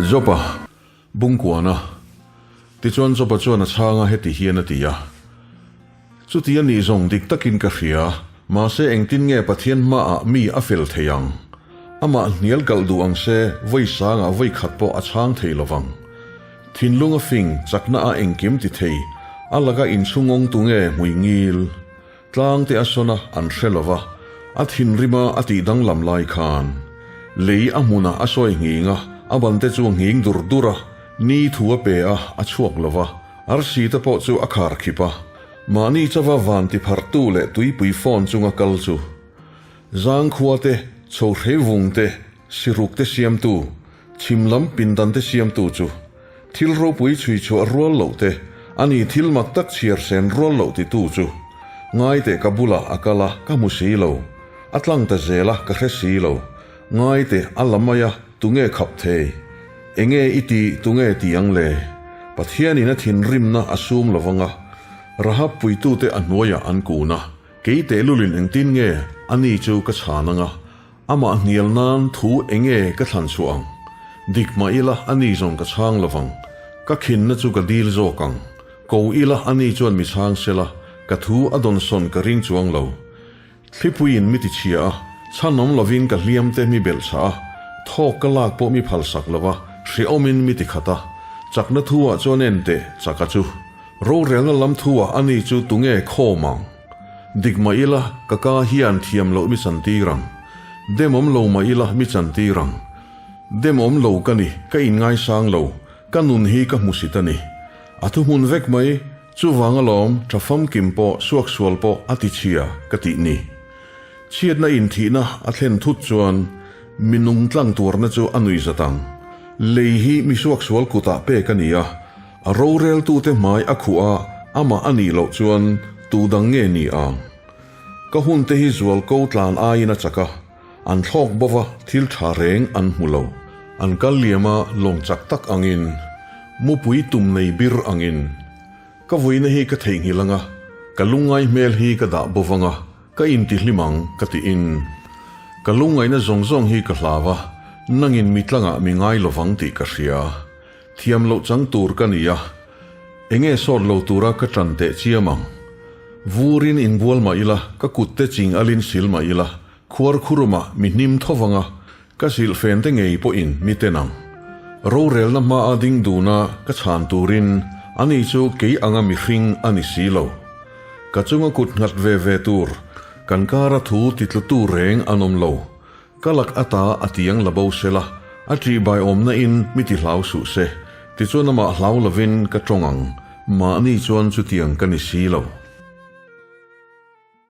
Jopa bungkuana. Tichuan Jopa chuan a chhang a, heti hian a ti a, Chuti a nih zawng dik takin ka hria, mahse engtin nge Pathian hmaah mi a fel thei ang? Amah hnial kalh duh ang se, vawi sangah vawi khat pawh a chhang thei lo vang. Thinlung a fing, chakna a engkim ti thei, a laka inchhungawng tu nge hmui ngil? Tlang te a sawn a, an hre lo va, a thinrima a tih danglam lai khan lei a hmunah a sawi nghing a, a ban te chu a nghing dur dur a, ni thu a pe a, a chhuak lo va, arsi te pawh chu a khar khip a, mahni chauva van ti phartu leh tuipui phone chunga kal chu Zangkhua te, Chhohrei vung te, Siruk te siamtu, chhim lam pindan te siamtu chu thil ropui chhui chhuah rual loh te, a ni thil mak tak chhiar sen rual loh titu chu ngaite ka bulah a kal a, ka hmu si lo. A tlang ta zel a, ka hre si lo. Ngaite a la mai a, tunge khap thei? Enge i ti, tunge ti ang le? Pathianin a thinrimna a sum lovang a, Rahab puitute a hnuaiah an kun a, kei tehlulin engtin nge a ni chu ka chhan ang a, Amah hnial nan thu enge ka thlan chhuah ang? Dik mah ila a ni zawng ka chhang lovang. Ka khinna chu ka dil zawk ang. Ko ila a ni chuan mi chhang sela, ka thu a dawn sawn ka ring chuang lo. Thlipuiin mi ti chhia a, chhan awm lovin ka hliam te mi belh chah a, thawk ka lak pawh mi phal sak lova, hrehawmin mi ti khat a. Chakna thu ah chuan en teh, chaka chu. Rorelna lam thu ah a ni chu tunge khawm ang? Dik mah ila, ka ka hian thiam loh mi chantir ang. Demawm lo mah ila mi chantir ang. Demawm lo ka ni, ka inngaisang lo, ka nun hi ka hmusit a ni. A thuhmun vek mai, chuvang alawm tha famkim pawh suaksual pawh a ti chhia ka tih ni. Chhiatna inthihna a thlen thut chuan mi nung tlang tuarna chu a nui zat ang. Lei hi mi suaksual kutah pek a ni a, A roreltute hmai a khuh a, amah a nih loh chuan tu dang nge ni ang? Ka hunte hi zual ko tlan aiin a chak a, an thlawk bova thil tha reng an hmu lo. An kal liam a lawng chak tak angin, mupui tum nei bir angin. Ka vuina hi ka theihnghilh anga, ka lungngai hmel hi ka dah bova nga, ka intihlim ang ka tiin. Ka lungngaihna zawng zawng hi ka hlau a, nangin mi tlangah mi ngai lovang tih ka hria. Thiam loh chang tur ka ni a, enge sawt lo tura ka ṭan teh chiam ang. Vurin inbual mah ila, ka kutte ching alin sil mah ila, khuar khurumah mi hnim tho vang a, ka silhfen te ngei pawhin mi ten ang. Rorelna hmaa ding duna ka chhan turin ani chu kei anga mihring a ni si lo. Ka chunga kut nghat ve ve tur, kan kara thu titlutu reng an awm lo. Ka lak ata a tiang la bo sela, a ṭihbai awmna in mi ti hlau suh se, tichuan amah hlau lovin ka ṭawng ang, mahni chuan chutiang ka ni si lo.